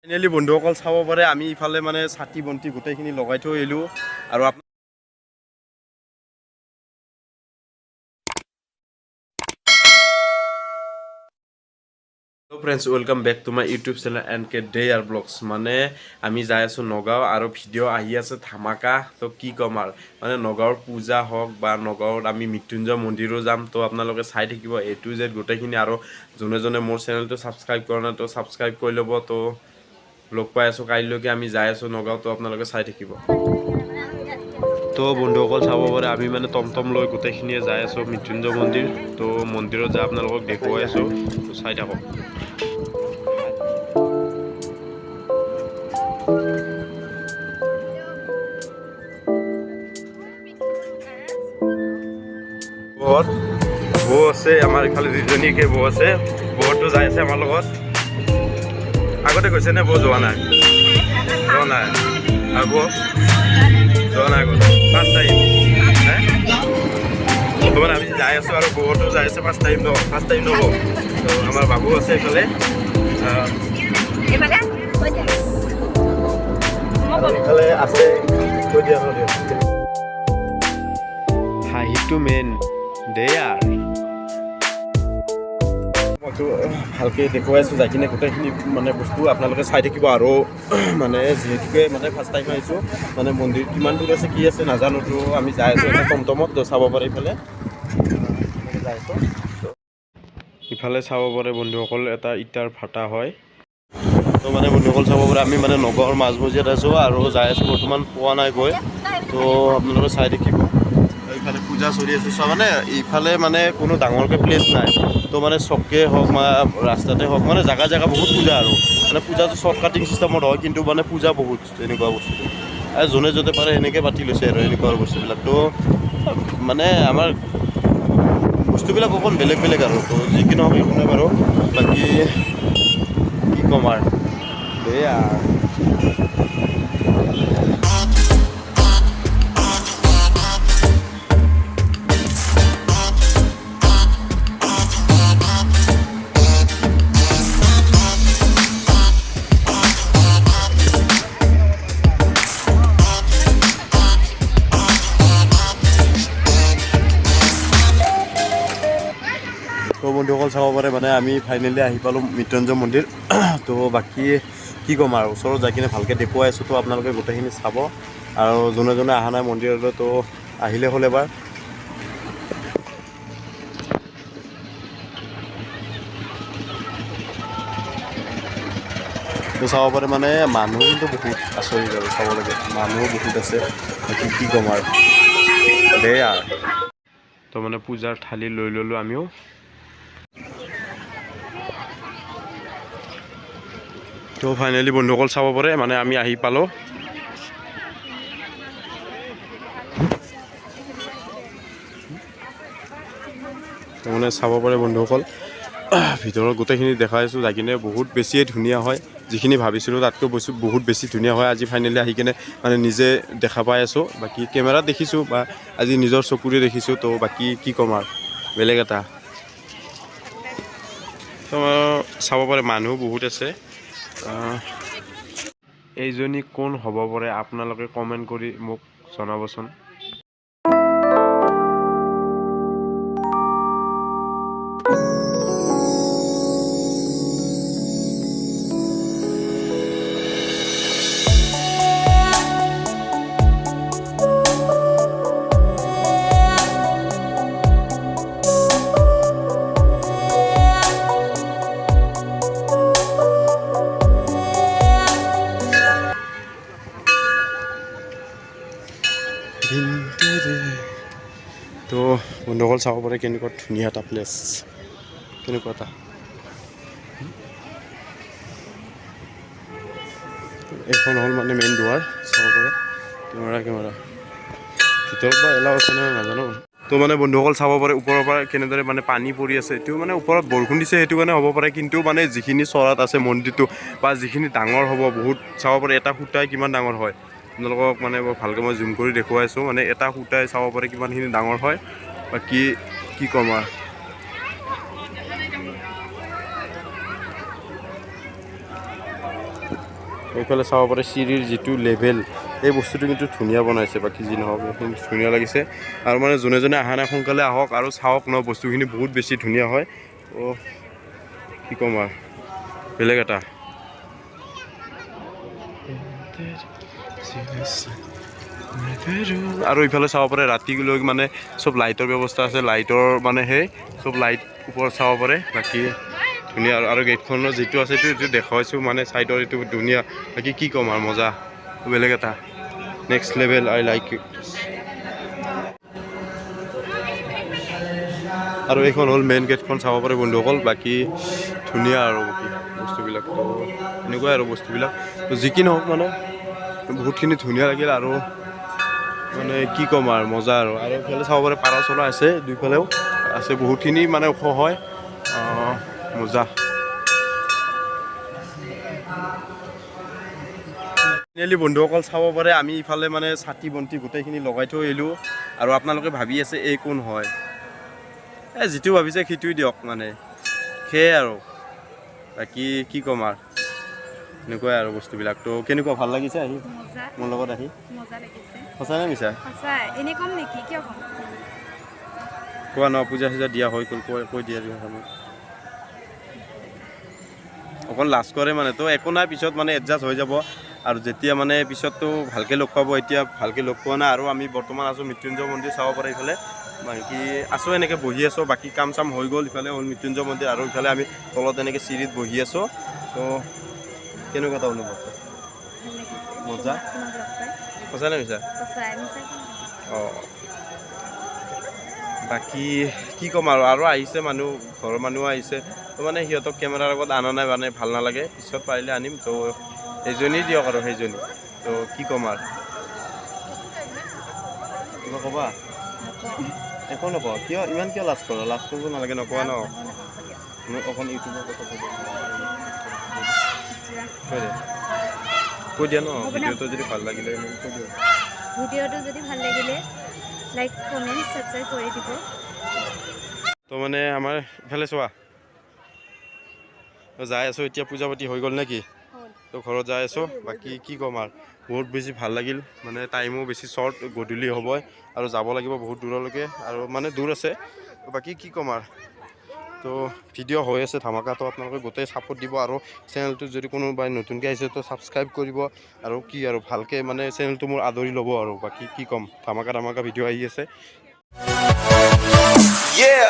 Finally বন্ধুসকল চাব পাৰে, আমি ইফালে মানে চাকি বন্তি গোটেইখিনি লগাই থৈ আহিলোঁ আৰু hello friends, welcome back to my YouTube channel N K day R blogs. মানে আমি যাই আছোঁ নগাঁও আৰু ভিডিঅ' আহি আছে ধামাকা। তো কি ক'ম আৰু, মানে নগাঁৱৰ পূজা হওক বা নগাঁৱত আমি মৃত্যুঞ্জয় মন্দিৰো যাম। তো আপোনালোকে চাই থাকিব এ টু জেড গোটেইখিনি। আৰু যোনে যোনে মোৰ চেনেলটো ছাবস্ক্ৰাইব কৰা নাই, তো ছাবস্ক্ৰাইব কৰি ল'ব। তো লগ পাই আছোঁ কাইলৈকে, আমি যাই আছোঁ নগাঁও, তো আপোনালোকে চাই থাকিব। তো বন্ধুসকল চাব পাৰে, আমি মানে টমটম লৈ গোটেইখিনিয়ে যাই আছোঁ মৃত্যুঞ্জয় মন্দিৰ। তো মন্দিৰত যাই আপোনালোকক দেখুৱাই আছোঁ, তো চাই থাকক। বত বৌ আছে আমাৰ ইফালে, দুজনীকে বৌ আছে। বৌতো যাই আছে আমাৰ লগত। আগতে গৈছে নে বৌ? যোৱা নাই, যোৱা নাই। আৰু বৌ যোৱা নাই আগতে, ফাৰ্ষ্ট টাইম। তো মানে আমি যাই আছোঁ আৰু বৌতো যাই আছে, ফাৰ্ষ্ট টাইম ন, ফাৰ্ষ্ট টাইম নব। তো আমাৰ বাবু আছে এইফালে। আৰু ইফালে আছে, কৈ দিয়া, কৈ দিয়া। হাঁহিটো মেইন দে আৰ। মইতো ভালকৈ দেখুৱাই আছোঁ যাই কিনে গোটেইখিনি মানে বস্তু আপোনালোকে চাই থাকিব। আৰু মানে যিহেতুকে মানে ফাৰ্ষ্ট টাইম আহিছোঁ, মানে মন্দিৰ কিমান দূৰ আছে কি আছে নাজানো। তো আমি যাই আছোঁ এতিয়া টমটমত, তো চাব পাৰে ইফালে এনেকৈ যাই আছোঁ। ইফালে চাব পাৰে বন্ধুসকল, এটা ইটাৰ ভাটা হয়। তো মানে বন্ধুসকল চাব পাৰে, আমি মানে নগাঁৱৰ মাজমজিয়াত আছোঁ আৰু যাই আছোঁ, বৰ্তমান পোৱা নাই গৈ। তো আপোনালোকে চাই থাকিব, ইফালে পূজা চলি আছে। চোৱা, মানে ইফালে মানে কোনো ডাঙৰকৈ প্লেচ নাই। তো মানে চকে হওক বা ৰাস্তাতে হওক, মানে জেগা জেগা বহুত পূজা। আৰু মানে পূজাটো শ্বৰ্ট কাটিং চিষ্টেমত হয়, কিন্তু মানে পূজা বহুত তেনেকুৱা বস্তুটো আৰু যোনে য'তে পাৰে সেনেকৈ পাতি লৈছে আৰু এনেকুৱা আৰু বস্তুবিলাক। তো মানে আমাৰ বস্তুবিলাক অকণ বেলেগ বেলেগ আৰু। তো যি কি নহওক, একো নাই বাৰু। বাকী কি ক'ম আৰু, দেই আৰু। তো বন্ধুসকল চাব পাৰে, মানে আমি ফাইনেলি আহি পালোঁ মৃত্যুঞ্জয় মন্দিৰ। তো বাকী কি ক'ম আৰু, ওচৰত যাই কিনে ভালকৈ দেখুৱাই আছোঁ। তো আপোনালোকে গোটেইখিনি চাব আৰু যোনে যোনে অহা নাই মন্দিৰলৈ, তো আহিলে হ'ল এবাৰ। তো চাব পাৰে, মানে মানুহ কিন্তু বহুত, আচৰিত আৰু চাব লাগে, মানুহো বহুত আছে। বাকী কি ক'ম আৰু, দেই আৰু। তো মানে পূজাৰ থালি লৈ ল'লোঁ আমিও। তো ফাইনেলি বন্ধুসকল চাব পাৰে, মানে আমি আহি পালোঁ। তো মানে চাব পাৰে বন্ধুসকল, ভিতৰত গোটেইখিনি দেখাই আছোঁ যাই কিনে। বহুত বেছিয়ে ধুনীয়া হয়, যিখিনি ভাবিছিলোঁ তাতকৈ বেছি, বহুত বেছি ধুনীয়া হয়। আজি ফাইনেলি আহি কিনে মানে নিজে দেখা পাই আছোঁ। বাকী কেমেৰাত দেখিছোঁ বা আজি নিজৰ চকুৰে দেখিছোঁ। তো বাকী কি ক'ম আৰু, বেলেগ এটা। তো চাব পাৰে, মানুহ বহুত আছে। এইজনী কোন হ'ব পাৰে, আপোনালোকে কমেণ্ট কৰি মোক জনাবচোন। তো বন্ধুসকল চাব পাৰে, কেনেকুৱা ধুনীয়া এটা প্লেচ, কেনেকুৱা এটা। এইখন হ'ল মানে মেইন দুৱাৰ, চাব পাৰে। কেমেৰা কেমেৰা ভিতৰত বা এলাও আছে নে নাজানো। তো মানে বন্ধুসকল চাব পাৰে, ওপৰৰ পৰা কেনেদৰে মানে পানী পৰি আছে। এইটো মানে ওপৰত বৰষুণ দিছে, সেইটো কাৰণে হ'ব পাৰে। কিন্তু মানে যিখিনি চৰাত আছে মন্দিৰটো বা যিখিনি ডাঙৰ হ'ব বহুত, চাব পাৰে এটা সূতাই কিমান ডাঙৰ হয়। আপোনালোকক মানে বৰ ভালকৈ মই জুম কৰি দেখুৱাই আছোঁ। মানে এটা সূতাই চাব পাৰে কিমানখিনি ডাঙৰ হয়। বাকী কি ক'ম আৰু। এইফালে চাব পাৰে চিৰিৰ যিটো লেভেল, এই বস্তুটো কিন্তু ধুনীয়া বনাইছে। বাকী যি নহওক, এইখিনি ধুনীয়া লাগিছে। আৰু মানে যোনে যোনে অহা নাই, সোনকালে আহক আৰু চাওক ন, বস্তুখিনি বহুত বেছি ধুনীয়া হয়। ত' কি ক'ম আৰু, বেলেগ এটা। আৰু ইফালে চাব পাৰে ৰাতিলৈ মানে চব লাইটৰ ব্যৱস্থা আছে, লাইটৰ মানে সেই চব লাইট ওপৰত চাব পাৰে। বাকী ধুনীয়া আৰু গেটখনৰ যিটো আছে এইটো দেখুৱাইছোঁ, মানে ছাইডৰ এইটো ধুনীয়া। বাকী কি ক'ম আৰু, মজা, বেলেগ এটা next level. I like it. আৰু এইখন হ'ল মেইন গেটখন, চাব পাৰে বন্ধুসকল। বাকী ধুনীয়া আৰু বাকী বস্তুবিলাক তো এনেকুৱাই আৰু বস্তুবিলাক তো যি কি নহওক, মানে বহুতখিনি ধুনীয়া লাগিল আৰু মানে কি ক'ম আৰু, মজা আৰু। আৰু এইফালে চাব পাৰে পাৰ চৰাই আছে, দুইফালেও আছে, বহুতখিনি মানে ওখ হয়। মজা। ফাইনেলি বন্ধুসকল, চাব পাৰে আমি ইফালে মানে চাকি বন্তি গোটেইখিনি লগাই থৈ আহিলোঁ। আৰু আপোনালোকে ভাবি আছে এই কোন হয়, এই যিটো ভাবিছে সেইটোৱে দিয়ক, মানে সেয়াই আৰু। বাকী কি ক'ম আৰু, এনেকুৱাই আৰু বস্তুবিলাক। তো কেনেকুৱা ভাল লাগিছে আহি? মজা। মোৰ লগত আহি? মজা লাগিছে। সঁচা নে মিছা? সঁচা। এনেই কম নেকি? কিয় কম? কোৱা ন, পূজা চূজা দিয়া হৈ গ'ল, কৈ কৈ দিয়া দিয়া। অকণ লাজ কৰে মানে, তো একো নাই, পিছত মানে এডজাষ্ট হৈ যাব। আৰু যেতিয়া মানে পিছততো ভালকৈ লগ পাব, এতিয়া ভালকৈ লগ পোৱা নাই। আৰু আমি বৰ্তমান আছোঁ মৃত্যুঞ্জয় মন্দিৰ, চাব পাৰে ইফালে। বাকী আছোঁ এনেকৈ বহি আছোঁ, বাকী কাম চাম হৈ গ'ল। ইফালে হ'ল মৃত্যুঞ্জয় মন্দিৰ আৰু ইফালে আমি তলত এনেকৈ চিৰিত বহি আছোঁ। তো কেনেকুৱা এটা অনুভৱ? ভাল লাগিছে। মজা। তোমাক লগ পাই। সঁচা নে মিছা? সঁচাই, মিছা কিয়? অঁ, বাকী কি ক'ম আৰু। আৰু আহিছে মানুহ, ঘৰৰ মানুহো আহিছে, তো মানে সিহঁতক কেমেৰাৰ আগত অনা নাই, মানে ভাল নালাগে। পিছত পাৰিলে আনিম। তো এইজনী দিয়ক আৰু সেইজনী। তো কি ক'ম আৰু, কিবা ক'বা? একো নকওঁ? কিয় ইমান, কিয় লাজ কৰা? লাজ কৰিব নালাগে, নকোৱা ন। মই অকণ ইউটিউবৰ কথা কৈ কৈ দে, কৈ দিয়া ন। ভিডিঅ'টো যদি ভাল লাগিলে কৈ দিয়া। ভিডিঅ'টো যদি ভাল লাগিলে লাইক, কমেণ্ট, ছাবস্ক্ৰাইব কৰি দিব। তো মানে আমাৰ ইফালে চোৱা, যাই আছোঁ এতিয়া, পূজা পাতি হৈ গ'ল নেকি? তো ঘৰত যাই আছোঁ। বাকী কি ক'ম আৰু, বহুত বেছি ভাল লাগিল। মানে টাইমো বেছি শ্বৰ্ট, গধূলি হ'বই আৰু যাব লাগিব বহুত দূৰলৈকে আৰু মানে দূৰ আছে। বাকী কি ক'ম আৰু, তো ভিডিঅ' হৈ আছে ধামাকা, তো আপোনালোকে গোটেই ছাপোৰ্ট দিব। আৰু চেনেলটো যদি কোনোবাই নতুনকৈ আহিছে, তো ছাবস্ক্ৰাইব কৰিব। আৰু কি আৰু, ভালকৈ মানে চেনেলটো মোৰ আদৰি ল'ব। আৰু বাকী কি ক'ম, ধামাকা ধামাকা ভিডিঅ' আহি আছে। Yeah.